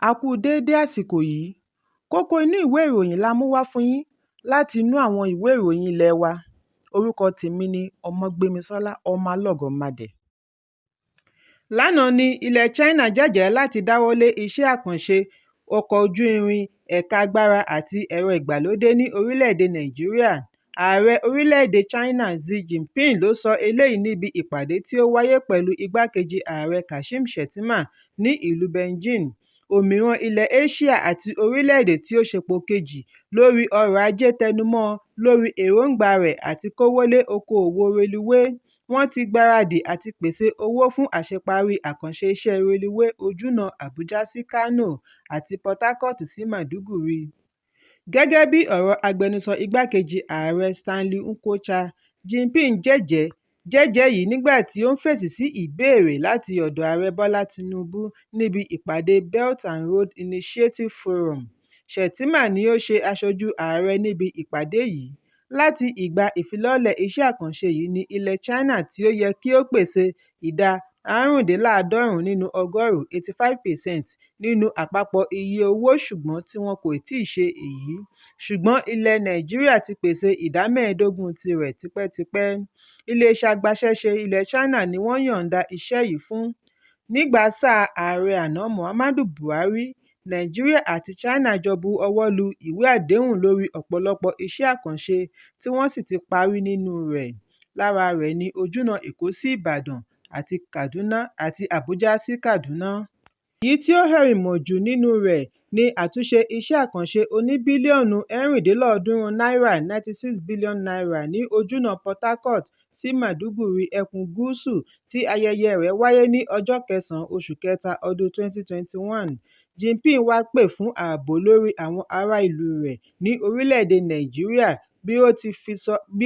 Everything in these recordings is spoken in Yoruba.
A kú déédé àsìkò yìí. Kókó inú ìwé ìròyìn la mú wá fún yín láti inú àwọn ìwé ìròyìn ilé wa. Orúkọ tèmi ni Ọmọgbémisọ́lá Ọmọlọ́gọ̀mádẹ. Lánàá ní ilẹ̀ China jẹ́jẹ̀ẹ́ láti dáwọ́ lé iṣẹ́ àkànṣe ọkọ̀ ojú irin, ẹ̀ka agbára àti ẹ̀rọ ìgbàlódé ní orílẹ̀-èdè Nàìjíríà. Ààrẹ orílẹ̀-èdè China Xi Jinping ló sọ eléyìí níbi ìpàdé tí ó wáyé pẹ̀lú igbákejì ààrẹ Kashim Shettima ní ìlú Beijing. Òmìrán ilẹ̀ Asia àti orílẹ̀-èdè tí ó ṣepò kejì lórí ọrọ̀ ajé tẹnumọ́ lórí èròńgbà rẹ̀ àti kówó lé okoòwò reluwé. Wọ́n ti gbáradì àti pèsè owó fún àṣeparí àkànṣe iṣẹ́ reluwé ojúnà Àbújá sí Kano àti Port Harcourt sí Maiduguri. Gẹ́gẹ́ bí ọ̀rọ̀ agbẹnusọ igbákejì ààrẹ Stanley Nkwocha, Jinping jẹ́jẹ̀ẹ́ yìí nígbà tí ó ń fèsì sí ìbéèrè láti ọ̀dọ̀ Ààrẹ Bọ́lá Tinubu níbi ìpàdé Belt and Road Initiative Forum. Shettima ni ó ṣe aṣojú ààrẹ níbi ìpàdé yìí. Láti ìgbà ìfilọ́lẹ̀ iṣẹ́ àkànṣe yìí ní ilẹ̀ China tí ó yẹ kí ó pèsè ìdá 95 nínú ọgọ́rùn-ún (85%) nínú àpapọ̀ iye owó ṣùgbọ́n tí wọn kò tíì ṣe èyí, ṣùgbọ́n ilẹ̀ Nàìjíríà ti pèsè ìdá 15 tirẹ̀ tipẹ́tipẹ́. Iléeṣẹ́ agbaṣẹ́ṣe ilẹ̀ China ni wọ́n yọ̀ǹda iṣẹ́ yìí fún. Nígbà sáà ààrẹ àná Muhammadu Buhari, Nàìjíríà àti China jọ bu ọwọ́ lu ìwé àdéhùn lórí ọ̀pọ̀lọpọ̀ iṣẹ́ àkànṣe tí wọ́n sì ti parí nínú rẹ̀. Lára rẹ̀ ni ojúnà Èkó sí Ìbàdàn àti Àbújá sí Kàdúná. Èyí tí ó hẹ̀rìnmọ̀ jù nínú rẹ̀ ni àtúnṣe iṣẹ́ àkànṣe oní bílíọ̀nù 326 náírà (N96 billion ní ojúnà Port Harcourt sí Maiduguri, ẹkùn gúúsù tí ayẹyẹ rẹ̀ wáyé ní ọjọ́ 9 oṣù kẹta ọdún 2021. Jinping wá pè fún ààbò lórí àwọn ará ìlú rẹ̀ ní orílẹ̀-èdè Nàìjíríà bí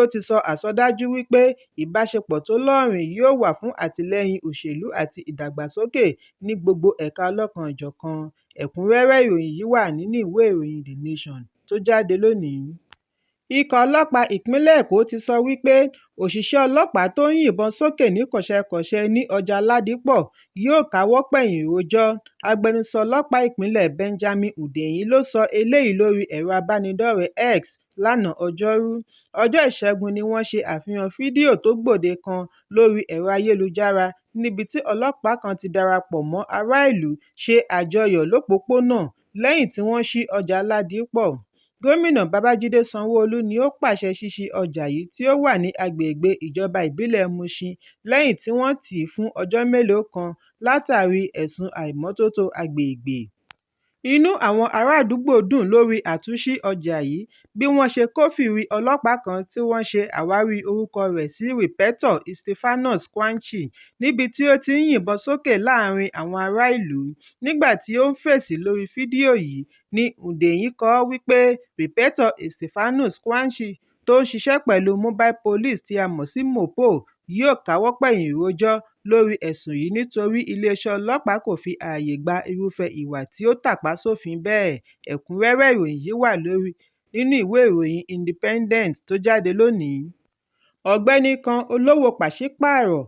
ó ti sọ àsọdájú wípé ìbáṣepọ̀ tó lóòrìn yóò wà fún àtìlẹ́yìn òṣèlú àti ìdàgbàsókè ní gbogbo ẹ̀ka lọ́lọ́kan-ò-jọ̀kan. Ẹ̀kúnrẹ́rẹ́ ìròyìn yìí wà nínú ìwé ìròyìn The Nation tó jáde lónìí. Ikọ̀ ọlọ́pàá ìpínlẹ̀ Èkó ti sọ wípé òṣìṣẹ́ ọlọ́pàá tó ń yìnbọn sókè ní kọ̀ṣẹ̀kọ̀ṣe ní ọjà Ládípọ̀ yóò káwọ́ pọ̀nyìn rojọ́. Agbẹnusọ ọlọ́pàá ìpínlẹ̀ Benjamin Hundeyin ló sọ eléyìí lórí ẹ̀rọ abánidọ́rẹ̀ẹ́ X lánàá Ọjọ́rú. Ọjọ́ Ìṣẹ́gun ni wọ́n ṣe àfihàn fídíò tó gbòde kan lórí ẹ̀rọ ayélujára níbi tí ọlọ́pàá kan ti darapọ̀ mọ́ ará ìlú ṣe àjọyọ̀ lópòópónà lẹ́yìn tí wọ́n ṣí ọjà Ládípọ̀. Gómìnà Babájídé Sanwó-Olú ni ó pàṣẹ ṣíṣí ọjà yìí tí ó wà ní agbègbè ìjọba ìbílẹ̀ Mushin lẹ́yìn tí wọ́n tì í fún ọjọ́ mélòó kan látàrí ẹ̀sùn àìmọ́tótó agbègbè. Inú àwọn ará àdúgbò dùn lórí àtúnṣí ọjà yìí bí wọ́n ṣe kófìrí ọlọ́pàá kan tí wọ́n ṣe àwárí orúkọ rẹ̀ sí Rìpẹ́tọ̀ Ìstífánọ́sì Kwanchi níbi tí ó ti ń yìnbọn sókè láàárín àwọn ará ìlú. Nígbà tí ó ń fèsì lórí fídíò yìí ní Hundeyin kọ wípé Rìpẹ́tọ̀ Ìstífánọ́sì Kwanchi tó ń ṣiṣẹ́ pẹ̀lú Mobile Police tí a mọ̀ sí MOPOL yóò káwọ́ pọ̀nyìn rojọ́ lórí ẹ̀sùn yìí nítorí iléeṣẹ́ ọlọ́pàá kò fi ààyè gba irúfẹ́ ìwà tí ó tàpá sófin bẹ́ẹ̀. Ẹ̀kúnrẹ́rẹ́ ìròyìn yìí wà nínú ìwé ìròyìn Independent tó jáde lónìí. Ọ̀gbẹ́ni kan olówó pàṣípààrọ̀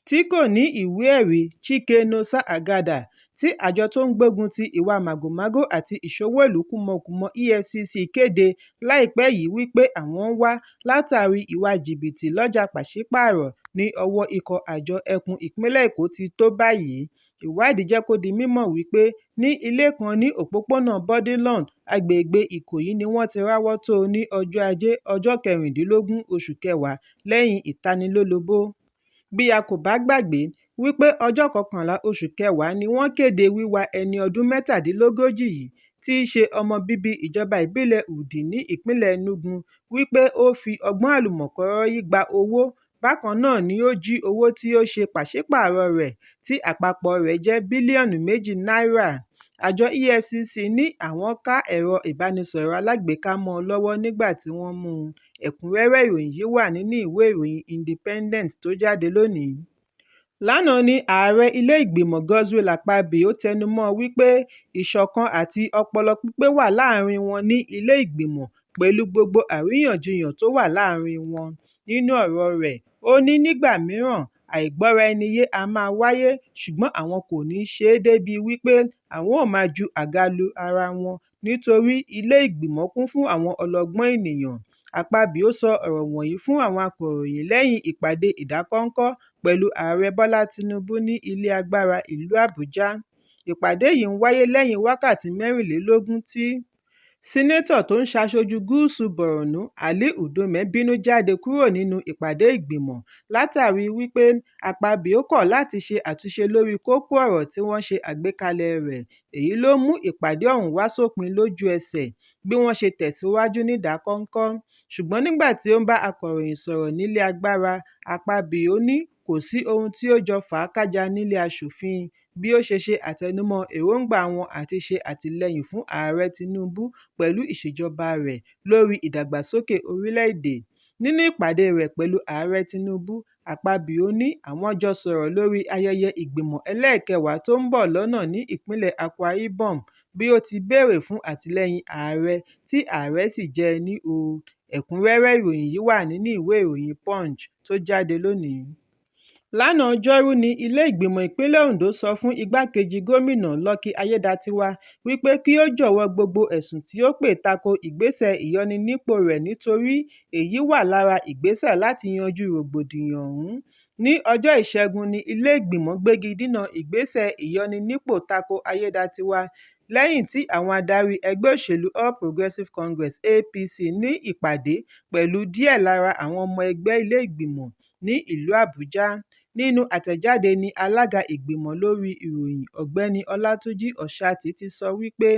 tí kò ní ìwé ẹ̀rí Chike Nosa Agada tí àjọ tó ń gbógun ti ìwà màgòmágó àti ìṣowó-ìlú-kúmọkùmọ EFCC kéde láìpẹ́ yìí wípé àwọn ń wá látàrí ìwà jìbìtì lọ́jà pàṣípààrọ̀ ní ọwọ́ ikọ̀ àjọ ẹkùn ìpínlẹ̀ Èkó ti tó báyìí. Ìwádìí jẹ́ kó di mímọ̀ wípé ní ilé kan ní òpópónà Bourdillon, agbègbè Ìkòyí ni wọ́n ti ráwọ́ tó o ní ọjọ́ Ajé, ọjọ́ 16 oṣù kẹwàá lẹ́yìn ìtanilólobó. Bí a kò bá gbàgbé wípé ọjọ́ 11 oṣù kẹwàá ni wọ́n kéde wíwá ẹni ọdún 37 yìí tí í ṣe ọmọ bíbí ìjọba ìbílẹ̀ Udi ní ìpínlẹ̀ Enugu wípé ó fi ọgbọ́n àlùmọ̀kọ́rọ́yí gba owó bákan náà ni ó jí owó tí ó ṣe pàṣípààrọ̀ rẹ̀ tí àpapọ̀ rẹ̀ jẹ́ bílíọ̀nù 2 náírà. Àjọ EFCC ní àwọn ká ẹ̀rọ ìbánisọ̀rọ̀ alágbèéká mọ́ ọn lọ́wọ́ nígbà tí wọ́n mú un. Ẹ̀kúnrẹ́rẹ́ ìròyìn yìí wà nínú ìwé ìròyìn Independent tó jáde lónìí. Lánàá ni ààrẹ ilé ìgbìmọ̀ Godswill Akpabio tẹnumọ́ wípé ìṣọ̀kan àti ọpọlọ pípé wà láàárín wọn ní ilé ìgbìmọ̀ pẹ̀lú gbogbo àríyànjiyàn tó wà láàárín wọn. Nínú ọ̀rọ̀ọ rẹ̀, ó ní nígbà mìíràn Àìgbọ́ra-ẹni-yé a máa wáyé, ṣùgbọ́n àwọn kò ní í ṣe é débìí wípé àwọn ó máa ju àga lu ara wọn nítorí ilé ìgbìmọ̀ kún fún àwọn ọlọ́gbọ́n ènìyàn. Akpabio sọ ọ̀rọ̀ wọ̀nyí fún àwọn akọ̀ròyìn lẹ́yìn ìpàdé ìdákọ́ńkọ́ pẹ̀lú Ààrẹ Bọ́lá Tinubu ní Ilé Agbára Ìlú Àbújá. Ìpàdé yìí ń wáyé lẹ́yìn wákàtí 24 tí Sínátọ̀ tó ń ṣaṣojú Gúúsù Bọ̀rọ̀nú Ali Ndume bínú jáde kúrò nínú ìpàdé ìgbìmọ̀ látàríi wípé Akpabio kọ̀ láti ṣe àtúnṣe lórí kókó ọ̀rọ̀ tí wọ́n ṣe àgbékalẹ̀ẹ rẹ̀, èyí ló mú ìpàdé ọ̀hún wá sópin lójú ẹsẹ̀ bí wọ́n ṣe tẹ̀síwájú nídákọ́ńkọ́. Ṣùgbọ́n nígbà tí ó ń bá akọ̀ròyìn sọ̀rọ̀ nílé agbára, Akpabio ní kò sí ohun tí ó jọ fàákájàa nílé aṣòfin, bí ó ṣe ṣe àtẹnumọ́ èròńgbà wọn àti ṣe àtìlẹ́yìn fún Ààrẹ Tinubu pẹ̀lú ìṣèjọba rẹ̀ lórí ìdàgbàsókè orílẹ̀-èdè. Nínú ìpàdée rẹ̀ pẹ̀lú Ààrẹ Tinubu, Akpabio ní àwọn jọ sọ̀rọ̀ lórí ayẹyẹ ìgbìmọ̀ ẹlẹ́ẹ̀kẹwàá tó ń bọ̀ lọ́nà ní ìpínlẹ̀ Akwa Ibom bí ó ti béèrè fún àtìlẹ́yìn ààrẹ tí ààrẹ sì jẹ́ ẹ níhòó. Ẹ̀kúnrẹ́rẹ́ ìròyìn yìí wà nínú ìwé ìròyìn Punch tó jáde lónìí. Lánàá Ọjọ́rú ni ilé ìgbìmọ̀ ìpínlẹ̀ Ondo sọ fún igbákejì gómìnà Lucky Aiyedàatiwá wípé kí ó jọ̀wọ́ gbogbo ẹ̀sùn tí ó pè tako ìgbésẹ̀ ìyọninípò rẹ̀ nítorí èyí wà lára ìgbésẹ̀ láti yanjú rògbòdìyàn ọ̀hún. Ní ọjọ́ Ìṣẹ́gun ní ilé ìgbìmọ̀ gbégi dínà ìgbésẹ̀ ìyọninípò tako Aiyedàatiwá lẹ́yìn tí àwọn adarí ẹgbẹ́ òṣèlú All Progressive Congress (APC) ní ìpàdé pẹ̀lú díẹ̀ lára àwọn ọmọ ẹgbẹ́ ilé ìgbìmọ̀ ní ìlú Àbújá. Nínú àtẹ̀jáde ní alága ìgbìmọ̀ lórí ìròyìn Ọ̀gbẹ́ni Ọlátúnjí Òṣáàtì ti sọ wípé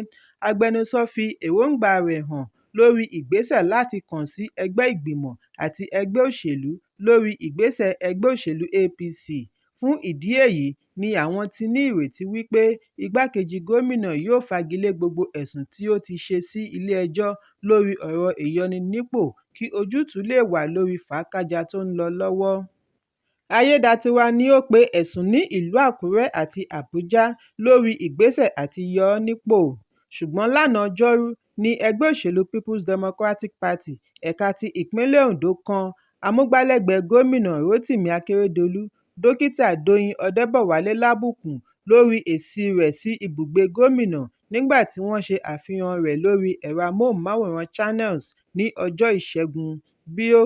agbẹnusọ fi èròńgbàa rẹ̀ hàn lórí ìgbésẹ̀ láti kàn sí ẹgbẹ́ ìgbìmọ̀ àti ẹgbẹ́ òṣèlú lórí ìgbésẹ̀ ẹgbẹ́ òṣèlú APC. Fún ìdí èyí ni àwọn ti ní ìrètí wípé igbákejì gómìnà yóò fagilé gbogbo ẹ̀sùn tí ó ti ṣe sí ilé ẹjọ́ lórí ọ̀rọ̀ ìyọninípò kí ojútùú lè wà lórí fàákájàa tó ń lọ lọ́wọ́. Aiyedàatiwá ni ó pe ẹ̀sùn ní ìlú Àkúrẹ́ àti Àbújá lórí ìgbésẹ̀ àti yọ ọ́ nípò. Ṣùgbọ́n lánàá Ọjọ́rú ní ẹgbẹ́ òṣèlú People's Democratic Party ẹ̀ka ti ìpínlẹ̀ Ondo kan amúgbálẹ́gbẹ̀ẹ́ gómìnà Rotimi Akeredolu, Dókítà Doyin Ọ̀dẹ́bọ̀wálé lábùkù lórí èsìi rẹ̀ sí ibùgbé gómìnà nígbà tí wọ́n ṣe àfihàn rẹ̀ lórí ẹ̀rọ amóhùnmáwòrán Channels ní ọjọ́ Ìṣẹ́gun, bí ó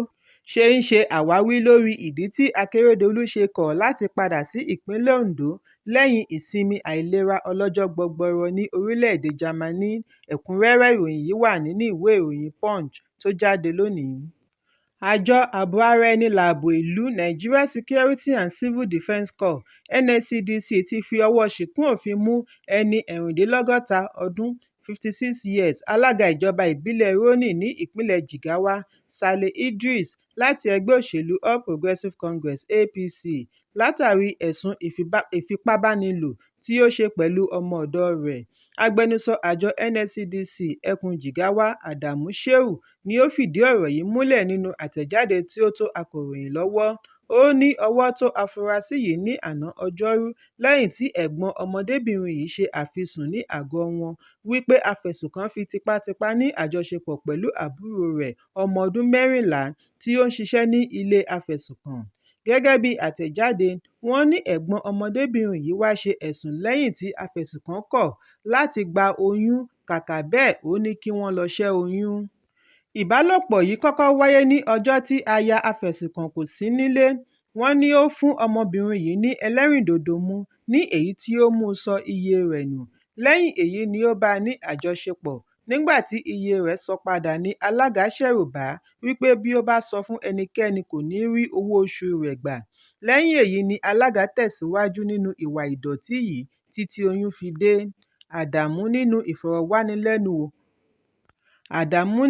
ṣe ń ṣe àwáwí lórí ìdí tí Akeredolu ṣe kọ̀ láti padà sí ìpínlẹ̀ Ondo lẹ́yìn ìsinmi àìlera ọlọ́jọ́ gbọgbọrọ ní orílẹ̀-èdè Jámánì. Ẹ̀kúnrẹ́rẹ́ ìròyìn yìí wà nínú ìwé ìròyìn Punch tó jáde lónìí. Àjọ Ààbò Ara Ẹni Lààbò Ìlú Nigeria Security and Civil Defence Corps (NSCDC) ti fi ọwọ́ ṣìkún òfin mú ẹni 56 ọdún 56 years alága ìjọba ìbílẹ̀ Roni ní ìpínlẹ̀ Jigawa, Saleh Idris, láti ẹgbẹ́ òṣèlú All Progressive Congress (APC) látàrí ẹ̀sùn ìfipábánilò tí ó ṣe pẹ̀lú ọmọ-ọ̀dọ̀ rẹ̀. Agbẹnusọ àjọ NSCDC ẹkùn Jigawa, Adamu Shehu ni ó fìdí ọ̀rọ̀ yìí múlẹ̀ nínú àtẹ̀jáde tí ó tó akọ̀ròyìn lọ́wọ́. Ó ní ọwọ́ tó afurasí yìí ní àná Ọjọ́rú lẹ́yìn tí ẹ̀gbọ́n ọmọdébìnrin yìí ṣe àfisùn ní àgọ́ wọn wípé afẹ̀sùnkàn fi tipátipá ní àjọṣepọ̀ pẹ̀lú àbúrò rẹ̀ ọmọ ọdún 14 tí ó ń ṣiṣẹ́ ní ilé afẹ̀sùnkàn. Gẹ́gẹ́ bí àtẹ̀jáde, wọ́n ní ẹ̀gbọ́n ọmọdébìnrin yìí wá ṣe ẹ̀sùn lẹ́yìn tí afẹ̀sùnkàn kọ̀ láti gba oyún kàkà bẹ́ẹ̀ ó ní kí wọ́n lọ ṣẹ́ oyún. Ìbálòpọ̀ yìí kọ́kọ́ wáyé ní ọjọ́ tí aya afẹ̀sùnkàn kò sí nílé. Wọ́n ní ó fún ọmọbìnrin yìí ní ẹlẹ́rìndòdò mu ní èyí tí ó mú sọ iyè rẹ̀ nù. Lẹ́yìn èyí ni ó bá a ní àjọṣepọ̀. Nígbà tí iyè rẹ̀ sọ padà ní alága ṣẹ̀rù bà á wípé bí ó bá sọ fún ẹnikẹ́ni kò ní rí owó oṣù rẹ̀ gbà. Lẹ́yìn èyí ni alága tẹ̀síwájú nínú ìwà ìdọ̀tí yìí títí oyún fi dé. Adamu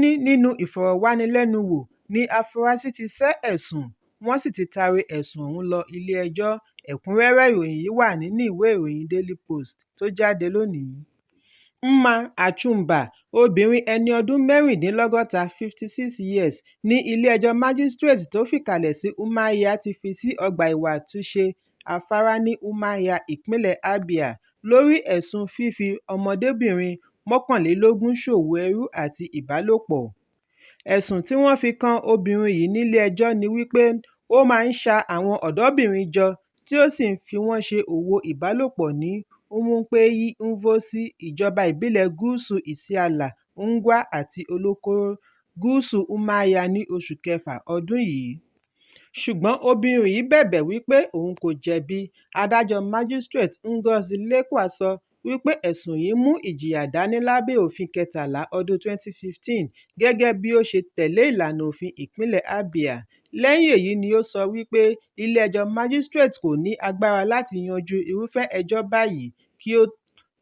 ní nínú ìfọ̀rọ̀wánilẹ́nuwò ní afurasí ti sẹ́ ẹ̀sùn wọ́n sì ti taari ẹ̀sùn ọ̀hún lọ ilé-ẹjọ́. Ẹ̀kúnrẹ́rẹ́ ìròyìn yìí wà nínú ìwé ìròyìn Daily Post tó jáde lónìí. Mma Achumba, obìnrin ẹni ọdún 56 56 years ní ilé-ẹjọ́ májísíréètì tó fìkàlẹ̀ sí Umuahia ti fi sí ọgbà ìwà-àtúnṣe Afara ní Umuahia, ìpínlẹ̀ Abia, lórí ẹ̀sùn fífi ọmọdébìnrin 21 ṣòwò ẹrú àti ìbálòpọ̀. Ẹ̀sùn tí wọ́n fi kan obìnrin yìí nílé ẹjọ́ ni wípé Ó máa ń ṣa àwọn ọ̀dọ́bìnrin jọ tí ó sì ń fi wọ́n ṣe òwò ìbálòpọ̀ ní Umunkpeyi Nvosi, Ìjọba Ìbílẹ̀ Gúúsù Isiala Ngwa àti Olokoro, Gúúsù Umuahia ní oṣù kẹfà ọdún yìí. Ṣùgbọ́n obìnrin yìí bẹ̀bẹ̀ wípé òun kò jẹ̀bi. Adájọ́ Magistrate Ngozi Lekwa sọ wípé ẹ̀sùn yìí mú ìjìyà dání lábẹ́ Òfin 13 ọdún 2015 gẹ́gẹ́ bí ó ṣe tẹ̀lé ìlànà òfin Ìpínlẹ̀ Abia. Lẹ́yìn èyí ni ó sọ wípé ilé ẹjọ́ májísíréètì kò ní agbára láti yanjú irúfẹ́ ẹjọ́ báyìí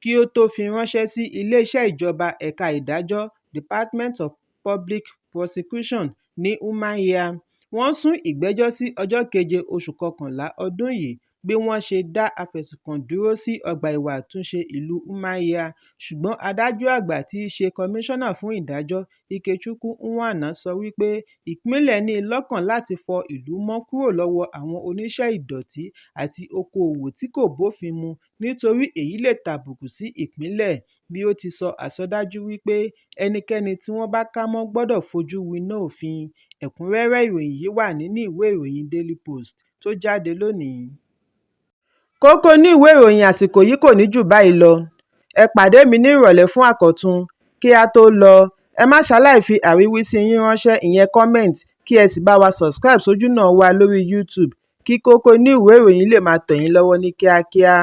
kí ó tó fi ránṣẹ́ sí Iléeṣẹ́ Ìjọba Ẹ̀ka Ìdájọ́ Department of Public Prosecution ní Umuahia. Wọ́n sún ìgbẹ́jọ́ sí ọjọ́ keje oṣù kọkànlá ọdún yìí bí wọ́n ṣe dá afẹ̀sùnkàn dúró sí ọgbà ẹ̀wọ̀n àtúnṣe ìlú Umuahia, ṣùgbọ́n adájọ́ àgbà tí í ṣe Kọmíṣánná fún Ìdájọ́ Ikechukwu Nwana sọ wípé ìpínlẹ̀ ní i lọ́kàn láti fọ ìlú mọ́ kúrò lọ́wọ́ àwọn oníṣẹ́ ìdọ̀tí àti okoòwò tí kò bófin mu nítorí èyí lè tàbùkù sí ìpínlẹ̀, bí ó ti sọ àsọdájú wípé ẹnikẹ́ni tí wọ́n bá ká mọ́ gbọdọ̀ fojú winá òfin. Ẹ̀kúnrẹ́rẹ́ ìròyìn yìí wà nínú ìwé ìròyìn Daily Post tó jáde lónìí. Kókó inú ìwé ìròyìn àsìkò yìí kò ní jù báyìí lọ. Ẹ pàdé mi ní ìrọ̀lẹ́ fún àkọ́tún. Kí á tó lọ, ẹ má ṣaláì fi àríwísí yín ránṣẹ́, ìyẹn comment, kí ẹ sì bá wa subscribe sójúnà wa lórí YouTube kí kókó inú ìwé ìròyìn lè máa tẹ̀ yín lọ́wọ́ ní kíákíá.